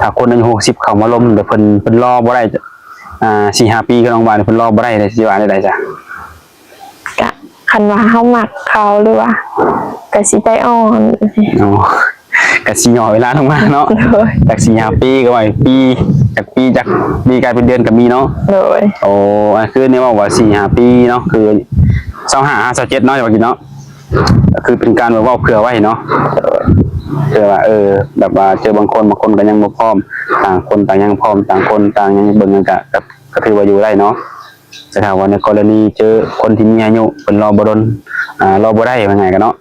ຖ້າຄົນອາຍຸຫົກສິບເຂົ້າມາລົມ ແລ້ວເພິ່ນ ເພິ່ນລໍບໍ່ໄດ້ ອ່າ ສີ່ຫ້າປີ ຄືນ້ອງວ່ານີ້ ເພິ່ນລໍບໍ່ໄດ້ເດ້ ຊິວ່າແນວໃດຊະ? ກະ ຄັນວ່າເຮົາມັກເຂົາ ຫຼືວ່າ ກະຊິໃຈອ່ອນ. ອໍ ກະຊິຫຍໍ້ເວລາລົງມາເນາະ. ໂດຍ. ຈັກສີ່ຫ້າປີກໍວ່າ ປີ ຈັກປີ ຈັກປີກາຍເປັນເດືອນກໍມີເນາະ. ໂດຍ. ໂອ້ ອັນຄືນີ້ເວົ້າວ່າສີ່ຫ້າປີເນາະ ຄືຊາວຫ້າຫາຊາວເຈັດເນາະ ວ່າກິນເນາະ. ກໍຄືເປັນການແບບເວົ້າເຜື່ອໄວ້ເນາະ. ໂດຍ. ເພື່ອວ່າ ເອີ ແບບວ່າເຈີບາງຄົນ ບາງຄົນກໍຍັງບໍ່ພ້ອມ ຕ່າງຄົນຕ່າງຍັງພ້ອມ ຕ່າງຄົນຕ່າງຍັງເບິ່ງ ກໍ ກໍ ກໍຖືວ່າຢູ່ໄດ້ເນາະ. ແຕ່ຖ້າວ່າໃນກໍລະນີເຈີຄົນທີ່ມີອາຍຸ ເພິ່ນລໍບໍ່ດົນ ອ່າ ລໍບໍ່ໄດ້ ວ່າງ່າຍກັນເນາະ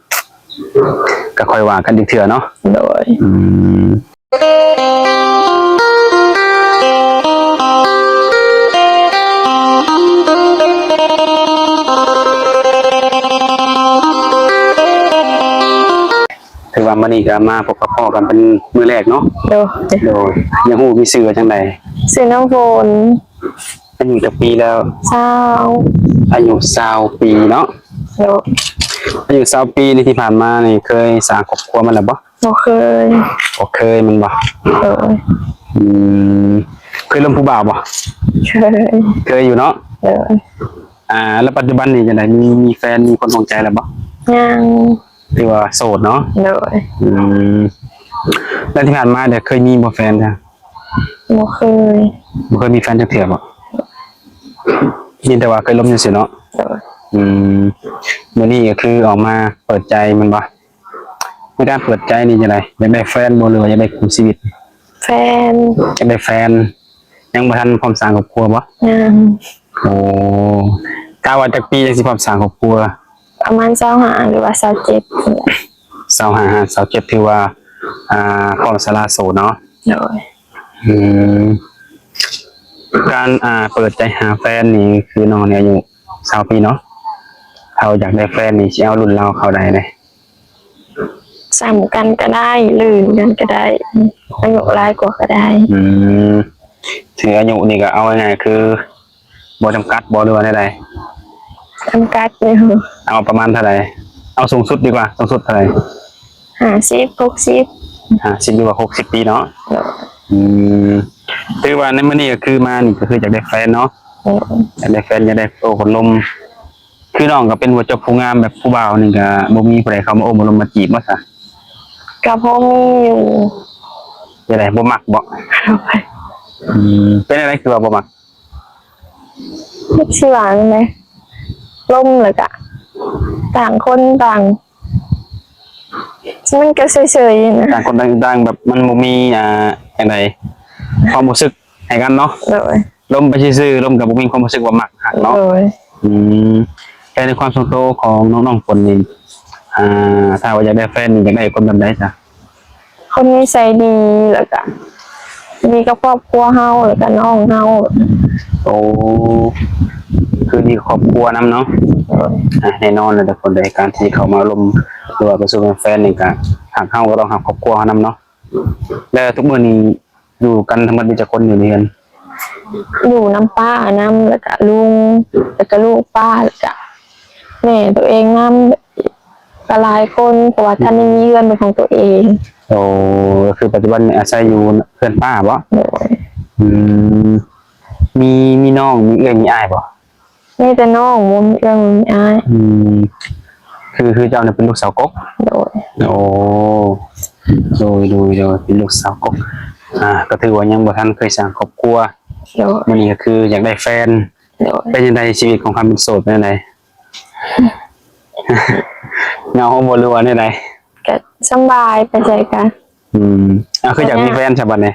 ກໍຄ່ອຍວ່າກັນອີກເທື່ອເນາະ. ໂດຍ. ອືມ ຖືວ່າມື້ນີ້ກໍມາພົບມາພໍ້ກັນເປັນມື້ແລກເນາະ. ໂດຍ. ໂດຍ. ຢາກຮູ້ມີຊື່ວ່າຈັ່ງໃດ? ຊື່ນ້ອງຝົນ. ອາຍຸຈັກປີແລ້ວ? ຊາວ. ອາຍຸຊາວປີເນາະ. ໂດຍ. ອາຍຸຊາວປີນີ້ ທີ່ຜ່ານມານີ້ ເຄີຍສ້າງຄອບຄົວມາແລ້ວບໍ່? ບໍ່ເຄີຍ. ບໍ່ເຄີຍແມ່ນບໍ່? ໂດຍ. ອືມ ເຄີຍລົມຜູ້ບ່າວບໍ່? ເຄີຍ. ເຄີຍຢູ່ເນາະ. ໂດຍ. ອ່າ ແລ້ວປັດຈຸບັນນີ້ຈັ່ງໃດ? ມີ ມີແຟນ ມີຄົນຫວງໃຈແລ້ວບໍ່? ຍັງ. ຖືວ່າໂສດເນາະ. ໂດຍ. ອືມ ແລ້ວທີ່ຜ່ານມາເດ ເຄີຍມີບໍ່ແຟນ? ບໍ່ເຄີຍ. ບໍ່ເຄີຍມີແຟນຈັກເທື່ອບໍ່? ມີແຕ່ວ່າເຄີຍລົມຈັ່ງຊີ້ເນາະ. ໂດຍ. ອືມ ມື້ນີ້ກໍຄືອອກມາເປີດໃຈແມ່ນບໍ່? ໃນການເປີດໃຈນີ້ຈັ່ງໃດ? ຢາກໄດ້ແຟນບໍ່ ຫຼືວ່າຢາກໄດ້ຄູ່ຊີວິດ? ແຟນ. ຢາກໄດ້ແຟນ. ຍັງບໍ່ທັນພ້ອມສ້າງຄອບຄົວບໍ່? ຍັງ. ໂອ້ ກະວ່າຈັກປີຈັ່ງຊິພ້ອມສ້າງຄອບຄົວ? ປະມານຊາວຫ້າ ຫຼືວ່າຊາວເຈັດນີ້ແຫຼະ. ຊາວຫ້າຫາຊາວເຈັດ ຖືວ່າ ອ່າ ພ້ອມສະຫຼະໂສດເນາະ. ໂດຍ. ອືມ ການ ອ່າ ເປີດໃຈຫາແຟນນີ້ ຄືນ້ອງນີ້ອາຍຸຊາວປີເນາະ. ເຮົາຢາກໄດ້ແຟນນີ້ ຊິເອົາລຸ້ນລາວເຂົ້າໃດແດ່? ສ່ຳກັນກໍໄດ້ ລື່ນກັນກໍໄດ້ ອາຍຸຫຼາຍກວ່າກໍໄດ້. ອືມ ຄືອາຍຸນີ້ກໍເອົາງ່າຍໆ ຄືບໍ່ຈຳກັດບໍ່ ຫຼືວ່າແນວໃດ? ຈຳກັດຢູ່. ເອົາປະມານເທົ່າໃດ? ເອົາສູງສຸດດີກວ່າ ສູງສຸດເທົ່າໃດ? ຫ້າສິບ ຫົກສິບ. ຫ້າສິບ ຫຼືວ່າຫົກສິບປີເນາະ. ໂດຍ. ອືມ ຖືວ່າໃນມື້ນີ້ກໍຄືມານີ້ ກໍຄືຢາກໄດ້ແຟນເນາະ. ໂດຍ. ຢາກໄດ້ແຟນ ຢາກໄດ້ໂອ້ຄົນລົມ. ຄືນ້ອງກໍເປັນຫົວຈົບຜູ້ງາມ ແບບຜູ້ບ່າວນີ້ກໍບໍ່ມີຜູ້ໃດເຂົ້າມາໂອ້ມາລົມມາຈີບບໍ່ຊະ? ກໍພໍມີຢູ່. ຈັ່ງໃດ ບໍ່ມັກບໍ່? ໂດຍ. ອືມ ເປັນຈັ່ງໃດຄືວ່າບໍ່ມັກ? ຈັກຊິວ່າຈັ່ງໃດ ລົມແລ້ວກະຕ່າງຄົນຕ່າງ ມັນກໍເສີຍໆນະ ຕ່າງຄົນຕ່າງ ຕ່າງແບບມັນບໍ່ມີ ອ່າ ຈັ່ງໃດ ຄວາມຮູ້ສຶກໃຫ້ກັນເນາະ. ໂດຍ. ລົມໄປຊື່ໆ ລົມກໍບໍ່ມີຄວາມຮູ້ສຶກວ່າມັກຮັກເນາະ. ໂດຍ. ອືມ ແຕ່ໃນຄວາມສ່ວນໂຕຂອງນ້ອງໆ ຝົນນີ້ ອ່າ ຖ້າວ່າຢາກໄດ້ແຟນນີ້ ຢາກໄດ້ຄົນແບບໃດຊະ? ຄົນນິໄສດີ ແລ້ວກະດີກັບຄອບຄົວເຮົາ ແລ້ວກະນ້ອງເຮົາ. ໂອ້ ຄືດີຄອບຄົວນຳເນາະ. ໂດຍ. ອ່າ ແນ່ນອນແລ້ວ ແຕ່ຄົນໃດ ການທີ່ເຂົ້າມາລົມ ຫຼືວ່າໄປສູ່ເປັນແຟນນີ້ ກະຮັກເຮົາກໍຕ້ອງຮັກຄອບຄົວເຮົານຳເນາະ. ແລ້ວທຸກມື້ນີ້ ຢູ່ກັນທັງໝົດມີຈັກຄົນຢູ່ໃນເຮືອນ? ຢູ່ນຳປ້ານຳ ແລ້ວກະລຸງ ແລ້ວກະລູກປ້າ ແລ້ວກະແມ່ຕົວເອງນຳ ກະຫຼາຍຄົນ ເພາະວ່າທັນໄດ້ມີເຮືອນເປັນຂອງຕົວເອງ. ໂອ້ ກໍຄືປັດຈຸບັນນີ້ອາໄສຢູ່ເຮືອນປ້າບໍ? ໂດຍ. ອືມ ມີ ມີນ້ອງ ມີເອື້ອຍ ມີອ້າຍບໍ? ມີແຕ່ນ້ອງ ບໍ່ມີເອື້ອຍ ບໍ່ມີອ້າຍ. ອືມ ຄື ຄືເຈົ້ານີ້ເປັນລູກສາວກົກ? ໂດຍ. ໂອ້ ໂດຍ ໂດຍ ໂດຍ ເປັນລູກສາວກົກ. ອ່າ ກໍຖືວ່າຍັງບໍ່ທັນເຄີຍສ້າງຄອບຄົວ. ໂດຍ. ມື້ນີ້ກໍຄືຢາກໄດ້ແຟນ. ໂດຍ. ເປັນຈັ່ງໃດ ຊີວິດຂອງຄວາມເປັນໂສດເປັນຈັ່ງໃດ? ເຫງົາບໍ່ ຫຼືວ່າແນວໃດ? ກໍສຳບາຍ ໄປໃສກໍ ອືມ ອ່າ ຄືຢາກມີແຟນຊະບັດນີ້?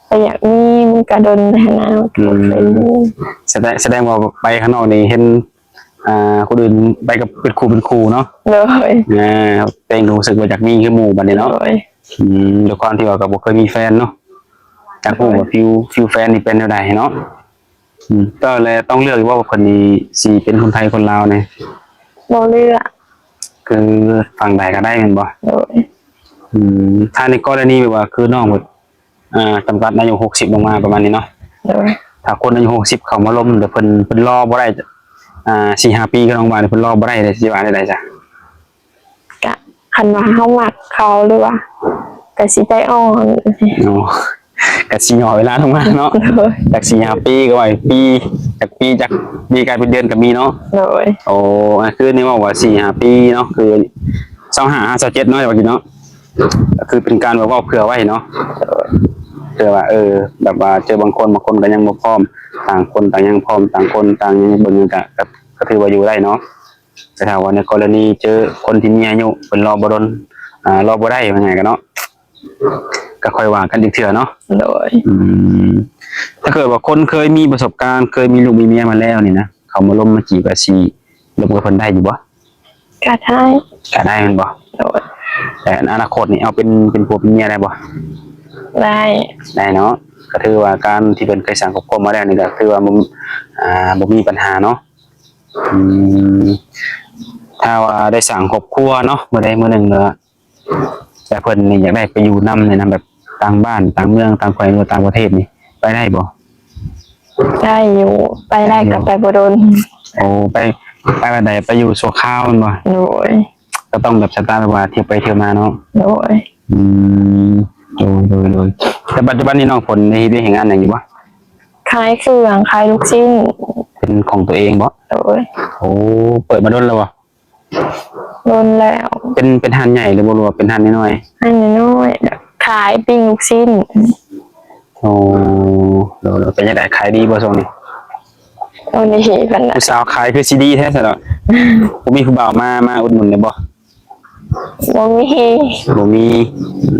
ກໍຢາກມີ ມັນກໍດົນແລ້ວຫັ້ນນະ. ອືມ ສະແດງ ສະແດງວ່າໄປຂ້າງນອກນີ້ເຫັນ ອ່າ ຄົນອື່ນໄປກັບເປັນຄູ່ເປັນຄູ່ເນາະ. ໂດຍ. ອ່າ ຕົວເອງກໍຮູ້ສຶກວ່າຢາກມີຄືໝູ່ບັດນີ້ເນາະ. ໂດຍ. ອືມ ດ້ວຍຄວາມທີ່ວ່າກໍບໍ່ເຄີຍມີແຟນເນາະ ຢາກຮູ້ວ່າ ໂດຍ ຟີວ ຟີວແຟນນີ້ເປັນແນວໃດເນາະ. ອືມ ແລ້ວຕ້ອງເລືອກຢູ່ບໍ່ວ່າເພິ່ນນີ້ຊິເປັນຄົນໄທຄົນລາວແດ່? ບໍ່ເລືອກ. ຄືຝັ່ງໃດກໍໄດ້ແມ່ນບໍ່? ໂດຍ. ອືມ ຖ້າໃນກໍລະນີແບບວ່າຄືນ້ອງແບບ ອ່າ ຈຳກັດອາຍຸຫົກສິບລົງມາປະມານນີ້ເນາະ. ໂດຍ. ຖ້າຄົນອາຍຸຫົກສິບເຂົ້າມາລົມ ແລ້ວເພິ່ນ ເພິ່ນລໍບໍ່ໄດ້ ອ່າ ສີ່ຫ້າປີ ຄືນ້ອງວ່ານີ້ ເພິ່ນລໍບໍ່ໄດ້ເດ້ ຊິວ່າແນວໃດຊະ? ກະ ຄັນວ່າເຮົາມັກເຂົາ ຫຼືວ່າ ກ ກໍຊິໃຈອ່ອນ. ໂອ້ ກໍຊິຫຍໍ້ເວລາລົງມາເນາະ. ໂດຍ. ຈັກສີ່ຫ້າປີກໍວ່າປີ ຈັກປີ ຈັກປີກາຍເປັນເດືອນກໍມີເນາະ. ໂດຍ. ໂອ້ ອັນຄືນີ້ເວົ້າວ່າສີ່ຫ້າປີເນາະ ຄືຊາວຫ້າຫາຊາວເຈັດເນາະ ວ່າຊິເນາະ. ກໍຄືເປັນການແບບເວົ້າເຜື່ອໄວ້ເນາະ. ໂດຍ. ເພື່ອວ່າ ເອີ ແບບວ່າເຈີບາງຄົນ ບາງຄົນກໍຍັງບໍ່ພ້ອມ, ຕ່າງຄົນຕ່າງຍັງພ້ອມ, ຕ່າງຄົນຕ່າງຍັງເບິ່ງ ກໍ ກໍ ກໍຖືວ່າຢູ່ໄດ້ເນາະ. ແຕ່ຖ້າວ່າໃນກໍລະນີເຈີຄົນທີ່ມີອາຍຸ ເພິ່ນລໍບໍ່ດົນ ອ່າ ລໍບໍ່ໄດ້ ວ່າງ່າຍກັນເນາະ ກໍຄ່ອຍວ່າກັນອີກເທື່ອເນາະ. ໂດຍ. ອືມ ຖ້າເກີດວ່າຄົນເຄີຍມີປະສົບການ ເຄີຍມີລູກມີເມຍມາແລ້ວນີ້ນະ ເຂົາມາລົມມາຈີບ ກໍຊິລົມກັບເພິ່ນໄດ້ຢູ່ບໍ່? ກໍໄດ້. ກໍໄດ້ແມ່ນບໍ່? ໂດຍ. ແຕ່ອະນາຄົດນີ້ເອົາເປັນ ເປັນຜົວເປັນເມຍໄດ້ບໍ່? ໄດ້. ໄດ້ເນາະ. ກໍຖືວ່າການທີ່ເພິ່ນເຄີຍສ້າງຄອບຄົວມາແລ້ວນີ້ ກໍຖືວ່າບໍ່ ອ່າ ບໍ່ມີບັນຫາເນາະ. ອືມ ຖ້າວ່າໄດ້ສ້າງຄອບຄົວເນາະ ມື້ໃດມື້ໜຶ່ງເນາະ ແຕ່ເພິ່ນນີ້ຢາກໄດ້ໄປຢູ່ນຳນີ້ນະ ແບບຕ່າງບ້ານ ຕ່າງເມືອງ ຕ່າງແຂວງ ຫຼືວ່າຕ່າງປະເທດນີ້ ໄປໄດ້ບໍ່? ໄດ້ຢູ່ ໄປໄດ້ກໍໄປບໍ່ດົນ. ໂອ້ ໄປ ໄປວັນໃດ? ໄປຢູ່ຊົ່ວຄາວແມ່ນບໍ່? ໂດຍ. ກໍຕ້ອງແບບສະໄຕລ໌ແບບວ່າທ່ຽວໄປທ່ຽວມາເນາະ. ໂດຍ. ອືມ ໂດຍ ໂດຍ ໂດຍ. ແຕ່ປັດຈຸບັນນີ້ນ້ອງຝົນໄດ້ເຮັດວຽກເຮັດງານຫຍັງຢູ່ບໍ່? ຂາຍເຄື່ອງ ຂາຍລູກຊີ້ນ. ເປັນຂອງຕົວເອງບໍ່? ໂດຍ. ໂອ້ ເປີດມາດົນແລ້ວບໍ່? ດົນແລ້ວ. ເປັນ ເປັນຮ້ານໃຫຍ່ຫຼືບໍ່ ຫຼືວ່າເປັນຮ້ານນ້ອຍໆ? ຮ້ານນ້ອຍໆ ຂາຍປີ້ງລູກຊີ້ນ. ໂອ້ ໂດຍ ໂດຍ. ເປັນຈັ່ງໃດ ຂາຍດີບໍ່ຊ່ວງນີ້? ໂອ້ ດີປານໃດ. ຜູ້ສາວຂາຍຄືຊິດີແທ້ຊັ້ນເນາະ. ບໍ່ມີຜູ້ບ່າວມາ ມາອຸດໜູນໄດ້ບໍ່? ບໍ່ມີ. ບໍ່ມີ. ອື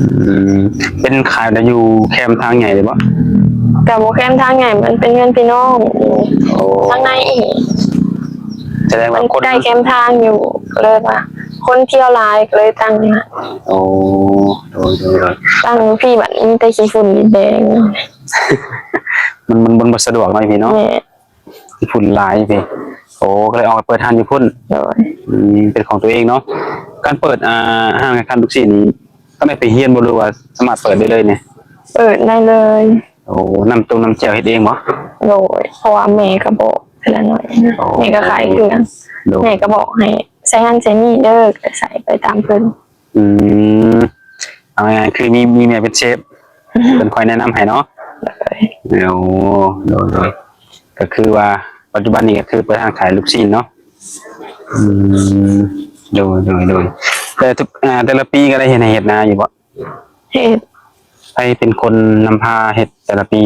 ມ ເປັນຂາຍແຕ່ຢູ່ແຄມທາງໃຫຍ່ເລີຍບໍ່? ກໍບໍ່ແຄມທາງໃຫຍ່ ມັນເປັນເຮືອນພີ່ນ້ອງຢູ່ ໂອ້ ທາງໃນອີກ. ສະແດງວ່າຄົນ ໃກ້ແຄມທາງຢູ່ ກໍເລີຍວ່າຄົນທ່ຽວຫຼາຍ ກໍເລີຍຕັ້ງຢູ່ຫັ້ນ. ໂອ້ ໂດຍ ໂດຍ ໂດຍ. ຕັ້ງຢູ່ພີ້ ບັດມີແຕ່ຂີ້ຝຸ່ນດິນແດງ. ມັນ ມັນ ມັນບໍ່ສະດວກເນາະ ຢູ່ພີ້ເນາະ. ແມ່ນ. ຝຸ່ນຫຼາຍເດ້. ໂອ້ ກໍເລີຍອອກໄປເປີດຮ້ານຢູ່ພຸ້ນ. ໂດຍ. ອືມ ເປັນຂອງຕົວເອງເນາະ. ການເປີດ ອ່າ ຮ້ານຂາຍລູກຊີ້ນນີ້ ຕ້ອງໄດ້ໄປຮຽນບໍ່ ຫຼືວ່າສາມາດເປີດໄດ້ເລີຍນີ້? ເປີດໄດ້ເລີຍ. ໂອ້ ນ້ຳຕົງນ້ຳແຈ່ວເຮັດເອງບໍ່? ໂດຍ. ເພາະວ່າແມ່ກໍບອກແຕ່ລະໜ້ອຍ. ໂອ້ ແມ່ກໍຂາຍເຄື່ອງ. ໂດຍ. ແມ່ກໍບອກໃຫ້ໃສ່ຫັ້ນໃສ່ນີ້ເດີ ກໍໃສ່ໄປຕາມເພິ່ນ. ອືມ ເອົາງ່າຍໆ ຄືມີ ມີແມ່ເປັນເຊຟ ເພິ່ນຄອຍແນະນຳໃຫ້ເນາະ. ໂດຍ ໂດຍ ໂດຍ ໂດຍ. ກໍຄືວ່າປັດຈຸບັນນີ້ກໍຄືເປີດຮ້ານຂາຍລູກຊີ້ນເນາະ. ອືມ ໂດຍ ໂດຍ ໂດຍ. ແຕ່ທຸກ ອ່າ ແຕ່ລະປີກໍໄດ້ເຮັດໄຮ່ເຮັດນາຢູ່ບໍ່? ເຮັດ. ໃຜເປັນຄົນນຳພາເຮັດແຕ່ລະປີ?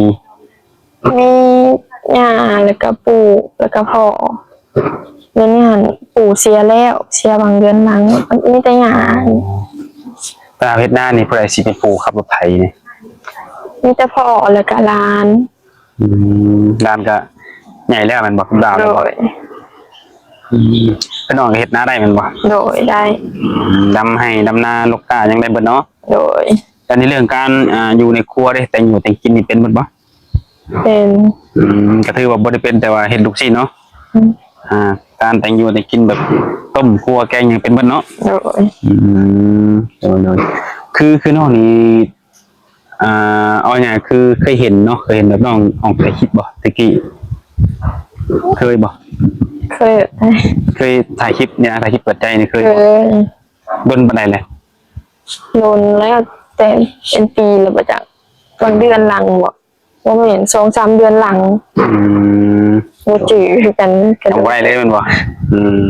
ມີຍ່າ ແລ້ວກໍປູ່ ແລ້ວກໍພໍ່. ດຽວນີ້ຫັ້ນປູ່ເສຍແລ້ວ ເສຍຫວ່າງເດືອນຫຼັງ ມີແຕ່ຍ່າ. ເວລາເຮັດນານີ້ ຜູ້ໃດຊິເປັນຜູ້ຂັບລົດໄຖນີ້? ມີແຕ່ພໍ່ ແລ້ວກໍຫຼານ. ອືມ ຫຼານກໍໃຫຍ່ແລ້ວແມ່ນບໍ່? ເປັນບ່າວແລ້ວບໍ່? ໂດຍ. ອືມ ເປັນນ້ອງກໍເຮັດນາໄດ້ແມ່ນບໍ່? ໂດຍ ໄດ້. ອືມ ດຳໄຮ່ດຳນາ ລົກກ້າ ຫຍັງໄດ້ເບິດເນາະ? ໂດຍ. ແລ້ວໃນເລື່ອງການ ອ່າ ຢູ່ໃນຄົວເດ້ ແຕ່ງຢູ່ແຕ່ງກິນນີ້ເປັນເບິດບໍ່? ເປັນ. ອືມ ກໍຖືວ່າບໍ່ໄດ້ເປັນແຕ່ວ່າເຮັດລູກຊີ້ນເນາະ. ອືມ ອ່າ ການແຕ່ງຢູ່ແຕ່ງກິນແບບຕົ້ມຂົ້ວແກງຫຍັງເປັນເບິດເນາະ? ໂດຍ. ອືມ ໂດຍ ໂດຍ. ຄື ຄືນ້ອງນີ້ ອ່າ ເອົາງ່າຍໆ ຄືເຄີຍເຫັນເນາະ ເຄີຍເຫັນແບບນ້ອງອອກຖ່າຍຄລິບບໍ່ແຕ່ກີ້? ເຄີຍບໍ່? ເຄີຍ. ເຄີຍຖ່າຍຄລິບນີ້ນະ ຖ່າຍຄລິບເປີດໃຈນີ້ເຄີຍບໍ່? ເຄີຍ. ດົນປານໃດແລ້ວ? ດົນແລ້ວ ແຕ່ເປັນປີແລ້ວບໍ່ຈັກ ບາງເດືອນຫຼັງບໍ່? ບໍ່ແມ່ນ ສອງສາມເດືອນຫຼັງ. ອືມ ບໍ່ຈື່ຄືກັນ. ເອົາໄວ້ເລີຍແມ່ນບໍ່? ອືມ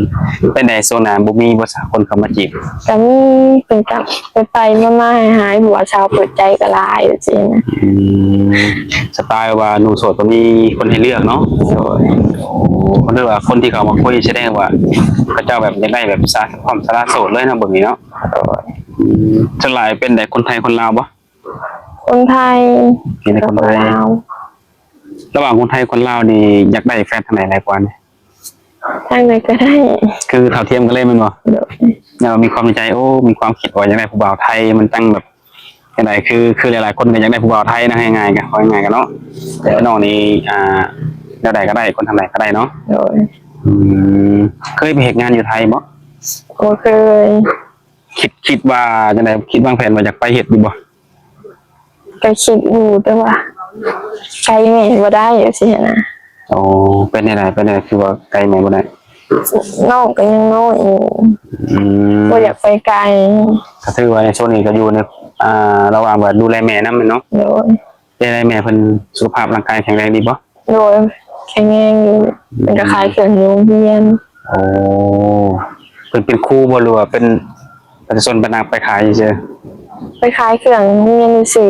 ເປັນໃດຊ່ວງນັ້ນ ບໍ່ມີບໍ່ສາວຄົນເຂົ້າມາຈີບ? ກໍມີ ເພິ່ນກໍໄປໆມາໆຫາຍໆ ຜູ້ບ່າວສາວເປີດໃຈກໍຫຼາຍຈັ່ງຊີ້ນະ. ອືມ ສະໄຕລ໌ວ່າໜຸ່ມໂສດກໍມີຄົນໃຫ້ເລືອກເນາະ? ໂດຍ. ໂອ້ ເຂົາເອີ້ນວ່າຄົນທີ່ເຂົ້າມາຄຸຍ ສະແດງວ່າເຂົາເຈົ້າແບບຢາກໄດ້ແບບສະ ພ້ອມສະຫຼະໂສດເລີຍເນາະ ເບິ່ງນີ້ເນາະ? ໂດຍ. ອືມ ສ່ວນຫຼາຍເປັນໃດ ຄົນໄທຄົນລາວບໍ່? ຄົນໄທ ມີແຕ່ຄົນໄທ ກັບຄົນລາວ. ລະຫວ່າງຄົນໄທຄົນລາວນີ້ ຢາກໄດ້ແຟນທາງໃດຫຼາຍກວ່ານີ້? ທາງໃດກໍໄດ້. ຄືເທົ່າທຽມກັນເລີຍແມ່ນບໍ່? ໂດຍ. ແລ້ວມີຄວາມໃນໃຈ ໂອ້ ມີຄວາມຄິດວ່າຢາກໄດ້ຜູ້ບ່າວໄທ ມັນຈັ່ງແບບຈັ່ງໃດ ຄື ຄືຫຼາຍໆຄົນກໍຢາກໄດ້ຜູ້ບ່າວໄທນະ ເວົ້າງ່າຍໆ ກໍເວົ້າງ່າຍໆກັນເນາະ. ແຕ່ນ້ອງນີ້ ອ່າ ແນວໃດກໍໄດ້ ຄົນທາງໃດກໍໄດ້ເນາະ? ໂດຍ. ອືມ ເຄີຍໄປເຮັດງານຢູ່ໄທບໍ່? ບໍ່ເຄີຍ. ຄິດ ຄິດວ່າຈັ່ງໃດ? ຄິດວາງແຜນວ່າຢາກໄປເຮັດຢູ່ບໍ່? ກໍຄິດຢູ່ ແຕ່ວ່າໄກແມ່ບໍ່ໄດ້ ຈັ່ງຊີ້ຫັ້ນນະ. ໂອ້ ເປັນແນວໃດ? ເປັນແນວ ຄືວ່າໄກແມ່ບໍ່ໄດ້? ນ້ອງກໍຍັງນ້ອຍຢູ່ ອືມ ບໍ່ຢາກໄປໄກ. ກໍຖືວ່າໃນຊ່ວງນີ້ກໍຢູ່ໃນ ອ່າ ລະຫວ່າງວ່າດູແລແມ່ນຳແມ່ນເນາະ? ໂດຍ. ເປັນໃດແມ່ເພິ່ນສຸຂະພາບຮ່າງກາຍແຂງແຮງດີບໍ່? ໂດຍ ແຂງແຮງຢູ່. ອືມ ເພິ່ນກໍຂາຍເຄື່ອງຢູ່ໂຮງຮຽນ. ໂອ້ ເພິ່ນເປັນຄູບໍ່ ຫຼືວ່າເປັນປະຊາຊົນ ເປັນນັກໄປຂາຍຊື່ໆ? ໄປຂາຍເຄື່ອງໂຮງຮຽນຊື່ໆ.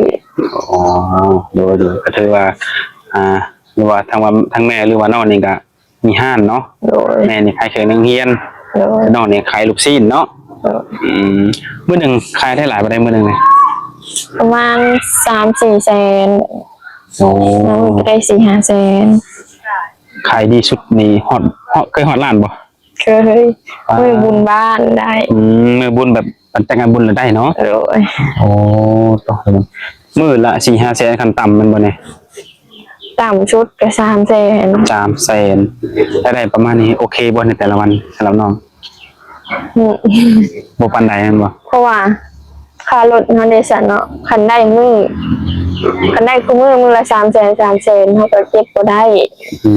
ອໍ ໂດຍໆ ກໍຖືວ່າ ອ່າ ຫຼືວ່າທາງວ່າ ທາງແມ່ ຫຼືວ່ານ້ອງນີ້ກໍມີຮ້ານເນາະ? ໂດຍ. ແມ່ນີ້ຂາຍເຄື່ອງໃນໂຮງຮຽນ. ໂດຍ. ນ້ອງນີ້ຂາຍລູກຊີ້ນເນາະ? ໂດຍ. ອືມ ມື້ໜຶ່ງຂາຍໄດ້ຫຼາຍປານໃດມື້ໜຶ່ງນີ້? ປະມານສາມສີ່ແສນ. ໂອ້ ບາງມື້ກໍໄດ້ສີ່ຫ້າແສນ. ຂາຍດີສຸດນີ້ຮອດ ຮອດ ເຄີຍຮອດລ້ານບໍ່? ເຄີຍ. ອ່າ ມື້ບຸນບ້ານໄດ້. ອືມ ມື້ບຸນແບບ ຫຼັງຈາກງານບຸນແລ້ວໄດ້ເນາະ? ໂດຍ. ໂອ້ ໂຕ ມື້ລະສີ່ຫ້າແສນຂັ້ນຕ່ຳແມ່ນບໍ່ນີ້? ຕ່ຳສຸດກໍສາມແສນ. ສາມແສນ ລາຍໄດ້ປະມານນີ້ ໂອເຄບໍ່ໃນແຕ່ລະວັນສຳລັບນ້ອງ? ອືມ ບໍ່ປານໃດແມ່ນບໍ່? ເພາະວ່າຄ່າລົດເຮົາເດຊັ້ນເນາະ ຄັນໄດ້ມື້ ຄັນໄດ້ຄູ່ມື້ ມື້ລະສາມແສນ ສາມແສນ ເຮົາກໍເກັບບໍ່ໄດ້. ອື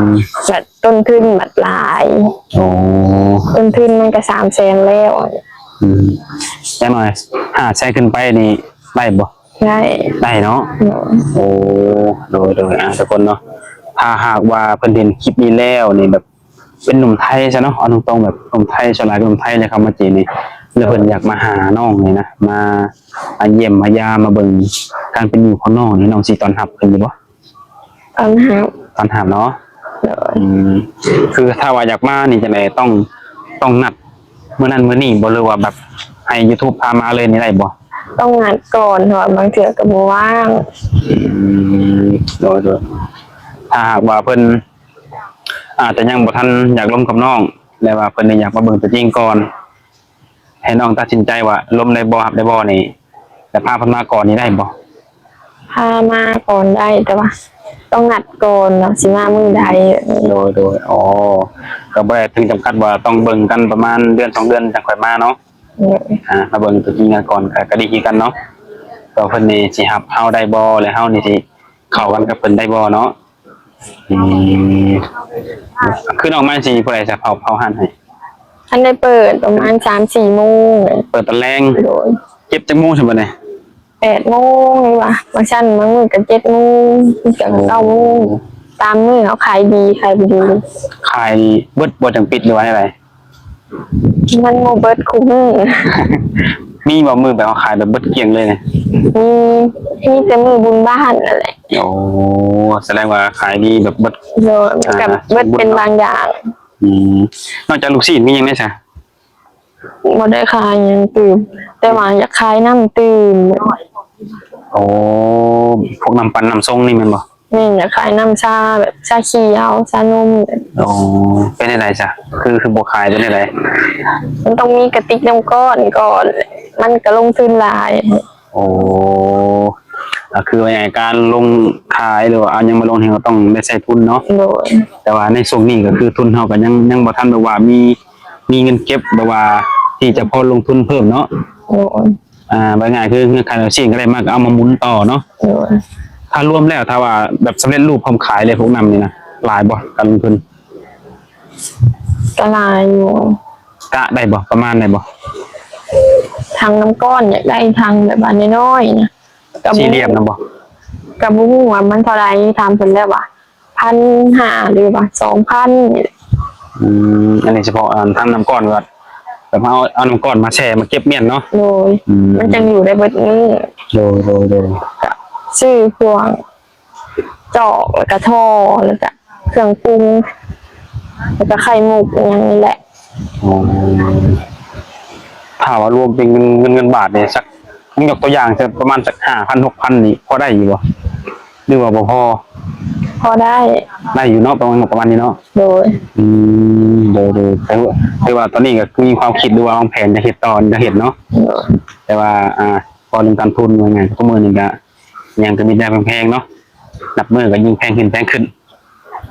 ມ ແບບ ຕົ້ນທຶນບັດຫຼາຍ. ໂອ້ ຕົ້ນທຶນມັນກໍສາມແສນແລ້ວ. ອືມ ຢ່າງໜ້ອຍຫ້າແສນຂຶ້ນໄປນີ້ໄດ້ບໍ່? ໄດ້. ໄດ້ເນາະ? ໂດຍ. ໂອ້ ໂດຍໆ ອ່າ ທຸກຄົນເນາະ ຖ້າຫາກວ່າເພິ່ນເຫັນຄລິບນີ້ແລ້ວນີ້ ແບບເປັນໜຸ່ມໄທຊະເນາະ ເອົາຕົງໆ ແບບໜຸ່ມໄທ ສ່ວນຫຼາຍເປັນໜຸ່ມໄທເລີຍເຂົ້າມາຈີນນີ້ ແລ້ວເພິ່ນຢາກມາຫານ້ອງນີ້ນະ ມາ ມາຢ້ຽມມາຢາມ ມາເບິ່ງການເປັນຢູ່ຂອງນ້ອງນີ້ ນ້ອງຊິຕ້ອນຮັບເພິ່ນຢູ່ບໍ່? ຕ້ອນຮັບ. ຕ້ອນຮັບເນາະ? ໂດຍ. ອືມ ຄືຖ້າວ່າຢາກມານີ້ຈັ່ງໃດ ຕ້ອງ ຕ້ອງນັດມື້ນັ້ນມື້ນີ້ບໍ່ ຫຼືວ່າແບບໃຫ້ຢູທູບພາມາເລີຍນີ້ໄດ້ບໍ່? ຕ້ອງນັດກ່ອນ ເພາະວ່າບາງເທື່ອກໍບໍ່ວ່າງ. ອືມ ໂດຍໆ ຖ້າຫາກວ່າເພິ່ນອາດຈະຍັງບໍ່ທັນຢາກລົມກັບນ້ອງ ແລະວ່າເພິ່ນນີ້ຢາກມາເບິ່ງຕົວຈິງກ່ອນ ໃຫ້ນ້ອງຕັດສິນໃຈວ່າລົມໄດ້ບໍ່ ຮັບໄດ້ບໍ່ນີ້ ແລ້ວພາເພິ່ນມາກ່ອນນີ້ໄດ້ບໍ່? ພາມາກ່ອນໄດ້ ແຕ່ວ່າຕ້ອງນັດກ່ອນວ່າຊິມາມື້ໃດ. ໂດຍໆ ອໍ ກໍບໍ່ໄດ້ເຖິງຈຳກັດວ່າຕ້ອງເບິ່ງກັນປະມານເດືອນສອງເດືອນຈັ່ງຄ່ອຍມາເນາະ? ໂດຍ. ອ່າ ມາເບິ່ງຕົວຈິງກັນກ່ອນ ກໍ ກໍດີຄືກັນເນາະ ວ່າເພິ່ນນີ້ຊິຮັບເຮົາໄດ້ບໍ່ ແລະເຮົານີ້ຊິເຂົ້າກັນກັບເພິ່ນໄດ້ບໍ່ເນາະ? ອືມ ຄືນ້ອງມາຊິຜູ້ໃດສະເຝົ້າ ເຝົ້າຮ້ານໃຫ້? ທັນໄດ້ເປີດ ປະມານສາມສີ່ໂມງ. ເປີດຕອນແລງ? ໂດຍ. ເກັບຈັກໂມງຊັ້ນບັດນີ້? ແປດໂມງນີ້ຫວາ ບາງຊັ້ນບາງມື້ກໍເຈັດໂມງ ເກືອບເກົ້າໂມງ ຕາມມື້ເຮົາຂາຍດີຂາຍບໍ່ດີ. ຂາຍເບິດບໍ່ຈັ່ງປິດ ຫຼືວ່າແນວໃດ? ມັນບໍ່ເບິດຄູ່ມື້. ມີບໍ່ມື້ແບບເຮົາຂາຍແບບເບິດກ້ຽງເລີຍ? ມີ ມີແຕ່ມື້ບຸນບ້ານນັ້ນແຫຼະ. ໂອ້ ສະແດງວ່າຂາຍດີແບບເບິດ. ໂດຍ ມັນກໍເບິດເປັນບາງຢ່າງ. ອືມ ນອກຈາກລູກຊີ້ນມີຫຍັງແດ່ຊະ? ບໍ່ໄດ້ຂາຍຫຍັງຕື່ມ ແຕ່ວ່າຢາກຂາຍນ້ຳດື່ມ. ໂອ້ ພວກນ້ຳປັ່ນນ້ຳຊົງນີ້ແມ່ນບໍ່? ແມ່ນ ຢາກຂາຍນ້ຳຊາ ແບບຊາຂຽວ ຊານົມ. ໂອ້ ເປັນຈັ່ງໃດຊະ ຄື ຄືບໍ່ຂາຍ ເປັນຈັ່ງໃດ? ມັນຕ້ອງມີກະຕິກນ້ຳກ້ອນກ່ອນ ມັນກະລົງທຶນຫຼາຍ. ໂອ້ ກໍຄືວ່າງ່າຍ ການລົງຂາຍ ຫຼືວ່າເອົາຫຍັງມາລົງນີ້ ເຮົາຕ້ອງໄດ້ໃຊ້ທຶນເນາະ? ໂດຍ. ແຕ່ວ່າໃນຊ່ວງນີ້ກໍຄືທຶນເຮົາກໍຍັງ ຍັງບໍ່ທັນແບບວ່າມີ ມີເງິນເກັບແບບວ່າທີ່ຈະພໍລົງທຶນເພີ່ມເນາະ? ໂດຍ. ອ່າ ວ່າງ່າຍຄືເງິນຂາຍລູກຊີ້ນກໍໄດ້ມາ ກໍເອົາມາໝູນຕໍ່ເນາະ? ໂດຍ. ຖ້າລວມແລ້ວ ຖ້າວ່າແບບສຳເລັດຮູບພ້ອມຂາຍເລີຍ ພວກນ້ຳນີ້ນະ ຫຼາຍບໍ່ ການລົງທຶນ? ກໍຫຼາຍຢູ່. ກະໄດ້ບໍ່? ປະມານໄດ້ບໍ່? ຖັງນ້ຳກ້ອນ ຢາກໄດ້ຖັງແບບວ່ານ້ອຍໆນະ. ກໍບໍ່ ສີ່ຫຼ່ຽມນະບໍ່? ກໍບໍ່ຮູ້ວ່າມັນເທົ່າໃດ ຖາມເພິ່ນແລ້ວວ່າ ພັນຫ້າ ຫຼືວ່າສອງພັນນີ້ແຫຼະ. ອືມ ອັນນີ້ສະເພາະ ອັນ ຖັງນ້ຳກ້ອນ ແບບ ແບບເຮົາເອົານ້ຳກ້ອນມາແຊ່ ມາເກັບມ້ຽນເນາະ? ໂດຍ. ອືມ ມັນຈັ່ງຢູ່ໄດ້ເບິດມື້. ໂດຍໆໆ. ກໍຊື້ພວກ ຈອກ ແລ້ວກະທໍ່ ແລ້ວກະເຄື່ອງປຸງ ແລ້ວກະໄຂ່ມຸກອີ່ຫຍັງນີ້ແຫຼະ. ອໍ ຖ້າວ່າລວມເປັນເງິນ ເງິນ ເງິນບາດນີ້ ສັກ ຍົກຕົວຢ່າງ ປະມານສັກຫ້າພັນ ຫົກພັນນີ້ ພໍໄດ້ຢູ່ບໍ່ ຫຼືວ່າບໍ່ພໍ? ພໍໄດ້. ໄດ້ຢູ່ເນາະ ປະມານ ປະມານນີ້ເນາະ? ໂດຍ. ອືມ ໂດຍໆ ແຕ່ວ່າ ແຕ່ວ່າຕອນນີ້ກໍຄືມີຄວາມຄິດ ຫຼືວ່າວາງແຜນຈະເຮັດຕໍ່ ຈະເຮັດເນາະ? ໂດຍ. ແຕ່ວ່າ ອ່າ ເວົ້າເລື່ອງການທຶນ ວ່າງ່າຍ ທຸກມື້ນີ້ກໍ ຫຍັງກໍມີແຕ່ແພງໆເນາະ ນັບມື້ກໍຍິ່ງແພງຂຶ້ນແພງຂຶ້ນ.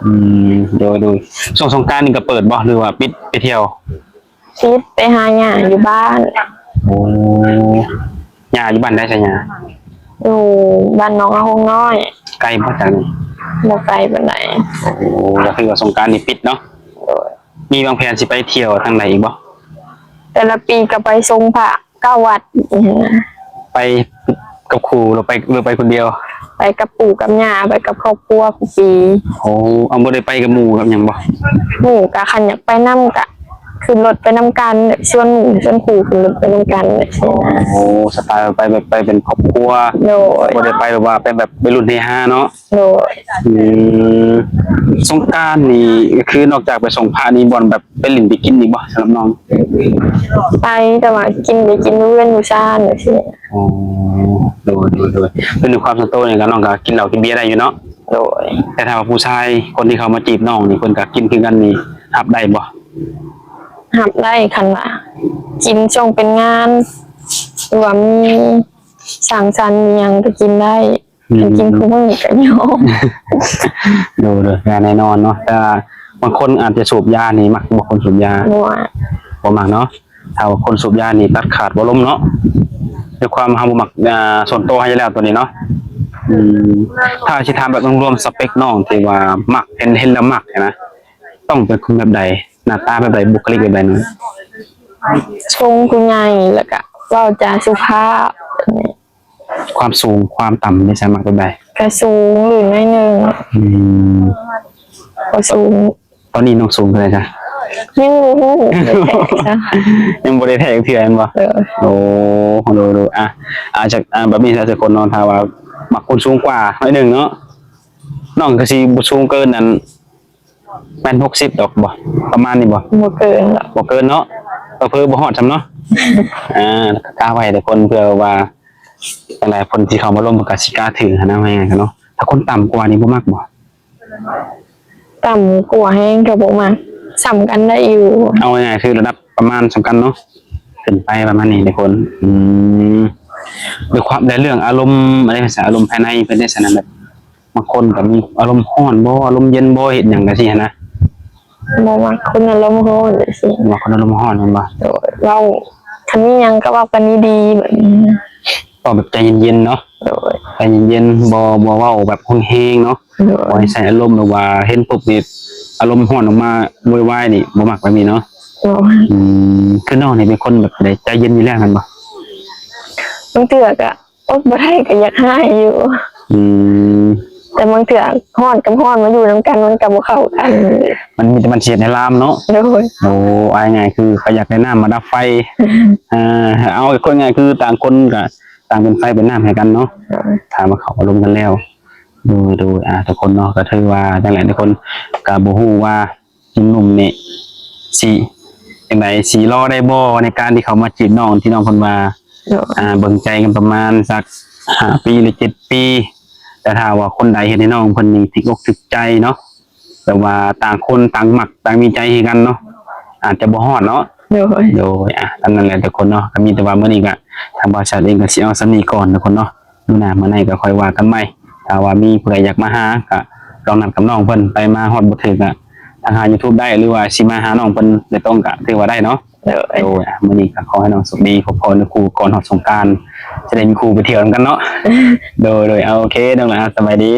ອືມ ໂດຍໆ ຊ່ວງສົງການນີ້ກໍເປີດບໍ່ ຫຼືວ່າປິດໄປທ່ຽວ? ປິດ ໄປຫາຍ່າຢູ່ບ້ານ. ໂອ້ ຍ່າຢູ່ບ້ານໃດຊະຍ່າ? ຢູ່ບ້ານໜອງອາຫົງນ້ອຍ. ໄກບໍ່ຈາກນີ້? ບໍ່ໄກປານໃດ. ໂອ້ ກໍຄືວ່າສົງການນີ້ປິດເນາະ? ໂດຍ. ມີວາງແຜນຊິໄປທ່ຽວທາງໃດອີກບໍ່? ແຕ່ລະປີກໍໄປຊົງພະເກົ້າວັດ ໄປກັບຄູ່ ຫຼືໄປ ຫຼືໄປຄົນດຽວ? ໄປກັບປູ່ກັບຍ່າ ໄປກັບຄອບຄົວຄູ່ປີ. ໂອ້ ເອົາ ບໍ່ໄດ້ໄປກັບໝູ່ກັບຫຍັງບໍ່? ໝູ່ກະຄັນຢາກໄປນຳກະຂຶ້ນລົດໄປນຳກັນ ຊວນໝູ່ຊວນຄູ່ຂຶ້ນລົດໄປນຳກັນ ໂອ້ ສະໄຕລ໌ໄປແບບໄປເປັນຄອບຄົວ. ໂດຍ. ບໍ່ໄດ້ໄປແບບວ່າໄປແບບໄປລຸ້ນເຮຮາເນາະ. ໂດຍ. ອືມ ສົງການນີ້ ຄືນອກຈາກໄປຊົງພະນີ້ ບ່ອນແບບໄປຫຼິ້ນໄປກິນນີ້ບໍ່ ສຳລັບນ້ອງ? ໄປ ແຕ່ວ່າກິນ ໄປກິນຢູ່ເຮືອນຢູ່ຊານຈັ່ງຊີ້. ອໍ ໂດຍ ໂດຍ ໂດຍ. ຄືໃນຄວາມສ່ວນໂຕນີ້ກໍ ນ້ອງກໍກິນເຫຼົ້າກິນເບຍໄດ້ຢູ່ເນາະ? ໂດຍ. ແຕ່ຖ້າວ່າຜູ້ຊາຍ ຄົນທີ່ເຂົ້າມາຈີບນ້ອງນີ້ ເພິ່ນກໍກິນຄືກັນນີ້ ຮັບໄດ້ບໍ່? ຮັບໄດ້ ຄັນວ່າກິນຊ່ວງເປັນງານ ຫຼືວ່າມີສັງສັນມີຫຍັງກໍກິນໄດ້. ອືມ ຄັນກິນຄູ່ມື້ກໍຍອມ. ໂດຍ ໂດຍ ແນ່ນອນເນາະ. ແຕ່ບາງຄົນອາດຈະສູບຢານີ້ ມັກບໍ່ຄົນສູບຢາ? ບໍ່ ບໍ່ມັກເນາະ. ຖ້າວ່າຄົນສູບຢານີ້ຕັດຂາດບໍ່ລົງເນາະ ດ້ວຍຄວາມເຮົາບໍ່ມັກ ອ່າ ສ່ວນຕົວເຮົາຢູ່ແລ້ວຕົວນີ້ເນາະ. ອືມ ຖ້າຊິຖາມແບບລວມໆ ສະເປັກນ້ອງທີ່ວ່າມັກ ເຫັນ ເຫັນແລ້ວມັກຫັ້ນນະ ຕ້ອງເປັນຄົນແບບໃດ? ໜ້າຕາແບບໃດ? ບຸກຄະລິກແບບໃດ? ຊົງຜູ້ໃຫຍ່ ແລ້ວກະເວົ້າຈາສຸພາບ. ຄວາມສູງຄວາມຕ່ຳນີ້ ສາມາດເປັນໄດ້? ກະສູງຢູ່ໜ້ອຍໜຶ່ງ. ອືມ ບໍ່ສູງ. ຕອນນີ້ນ້ອງສູງເທົ່າໃດຊະ? ຍັງບໍ່ຮູ້ ຍັງບໍ່ໄດ້ແທກເທື່ອແມ່ນບໍ່? ເອີ ໂອ້ ໂດຍ ໂດຍ. ອ່ະ ອ່າ ຈາກ ອ່າ ແບບນີ້ຊະ ທຸກຄົນເນາະ ຖ້າວ່າມັກຄົນສູງກວ່າໜ້ອຍໜຶ່ງເນາະ ນ້ອງກໍຊິບໍ່ສູງເກີນອັນ ແມ່ນຫົກສິບດອກບໍ່? ປະມານນີ້ບໍ່? ບໍ່ເກີນດອກ. ບໍ່ເກີນເນາະ ເຜີໆບໍ່ຮອດຊ້ຳເນາະ. ອ່າ ກໍກະໄວ້ທຸກຄົນ ເພື່ອວ່າ ຫຼາຍໆຄົນທີ່ເຂົ້າມາລົມ ເພິ່ນກໍຊິກະຖືກຫັ້ນນະ ວ່າງ່າຍໆເນາະ. ຖ້າຄົນຕ່ຳກວ່ານີ້ບໍ່ມັກບໍ່? ຕ່ຳກວ່າແຮງກໍບໍ່ມັກ. ສ່ຳກັນໄດ້ຢູ່. ເອົາງ່າຍໆ ຄືລະດັບປະມານສ່ຳກັນເນາະ ຂຶ້ນໄປປະມານນີ້ທຸກຄົນ. ອືມ ດ້ວຍຄວາມ ແລະ ເລື່ອງອາລົມ ອາລົມພາຍໃນເພິ່ນໄດ້ສະນັ້ນ ແບບ ບາງຄົນກໍມີອາລົມຮ້ອນບໍ່ ອາລົມເຢັນບໍ່ ເຮັດຫຍັງຈັ່ງຊີ້ຫັ້ນນະ. ບໍ່ມັກຄົນອາລົມຮ້ອນຈັ່ງຊີ້. ບໍ່ມັກຄົນອາລົມຮ້ອນແມ່ນບໍ່? ໂດຍ. ເວົ້າ ຄັນມີຫຍັງກໍເວົ້າກັນດີໆ ແບບນີ້. ເວົ້າແບບໃຈເຢັນໆເນາະ. ໂດຍ. ໃຈເຢັນໆ ບໍ່ ບໍ່ເວົ້າແບບຮຸນແຮງເນາະ. ໂດຍ. ບໍ່ໃຫ້ໃສ່ອາລົມ ຫຼືວ່າເຫັນປຸບນີ້ອາລົມຮ້ອນອອກມາໂວຍວາຍນີ້ ບໍ່ມັກແບບນີ້ເນາະ. ໂດຍ. ອືມ ຄືນ້ອງນີ້ເປັນຄົນແບບໃດ ໃຈເຢັນຢູ່ແລ້ວແມ່ນບໍ່? ບາງເທື່ອກໍ ອົດບໍ່ໄດ້ກໍຢາກຮ້າຍຢູ່. ອືມ ແຕ່ບາງເທື່ອຮ້ອນກັບຮ້ອນມາຢູ່ນຳກັນມັນກໍບໍ່ເຂົ້າກັນ. ມັນມີແຕ່ມັນຊິເຮັດໃຫ້ລາມເນາະ. ໂດຍ. ໂອ້ ເອົາງ່າຍໆ ຄືເຂົາຢາກໄດ້ນ້ຳມາດັບໄຟ. ເອີ ເອົາ ເວົ້າງ່າຍໆ ຄືຕ່າງຄົນກໍຕ່າງເປັນໄຟເປັນນ້ຳໃຫ້ກັນເນາະ. ໂດຍ. ຖ້າວ່າເຂົ້າອາລົມກັນແລ້ວ. ໂດຍ ໂດຍ. ອ່າ ທຸກຄົນເນາະ ກໍຖືວ່າຈັ່ງໃດທຸກຄົນ ກໍບໍ່ຮູ້ວ່າ ໜຸ່ມໆນີ້ຊິຈັ່ງໃດ ຊິລໍໄດ້ບໍ່ ໃນການທີ່ເຂົ້າມາຈີບນ້ອງ ທີ່ນ້ອງເພິ່ນວ່າ ໂດຍ ອ່າ ເບິ່ງໃຈກັນປະມານສັກຫ້າປີ ຫຼື ເຈັດປີ. ແຕ່ຖ້າວ່າຄົນໃດເຮັດໃຫ້ນ້ອງເພິ່ນນີ້ຖືກອົກຖືກໃຈເນາະ ແບບວ່າຕ່າງຄົນຕ່າງມັກ ຕ່າງມີໃຈໃຫ້ກັນເນາະ ອາດຈະບໍ່ຮອດເນາະ. ໂດຍ. ໂດຍ. ອ່າ ຕາມນັ້ນແຫຼະທຸກຄົນເນາະ ກໍມີແຕ່ວ່າມື້ນີ້ກໍທາງບ່າວຊັດເອງກໍຊິເອົາສ່ຳນີ້ກ່ອນທຸກຄົນເນາະ. ມື້ໜ້າມື້ໃນກໍຄ່ອຍວ່າກັນໃໝ່. ຖ້າວ່າມີຜູ້ໃດຢາກມາຫາ ກໍລອງນັດກັບນ້ອງເພິ່ນໄປ ມາຮອດບໍ່ຖືກກໍທັກຫາ YouTube ໄດ້ ຫຼືວ່າຊິມາຫານ້ອງເພິ່ນໂດຍຕົງກໍຖືວ່າໄດ້ເນາະ. ໂດຍ. ໂດຍ. ອ່ະ ມື້ນີ້ກໍຂໍໃຫ້ນ້ອງໂຊກດີ ພົກພໍ້ໜຶ່ງຄູ່ກ່ອນຮອດສົງການ ຈະໄດ້ມີຄູ່ໄປທ່ຽວນຳກັນເນາະ. ໂດຍ ໂດຍ. ໂອເຄ ນ້ອງຫຼ້າ ສະບາຍດີ.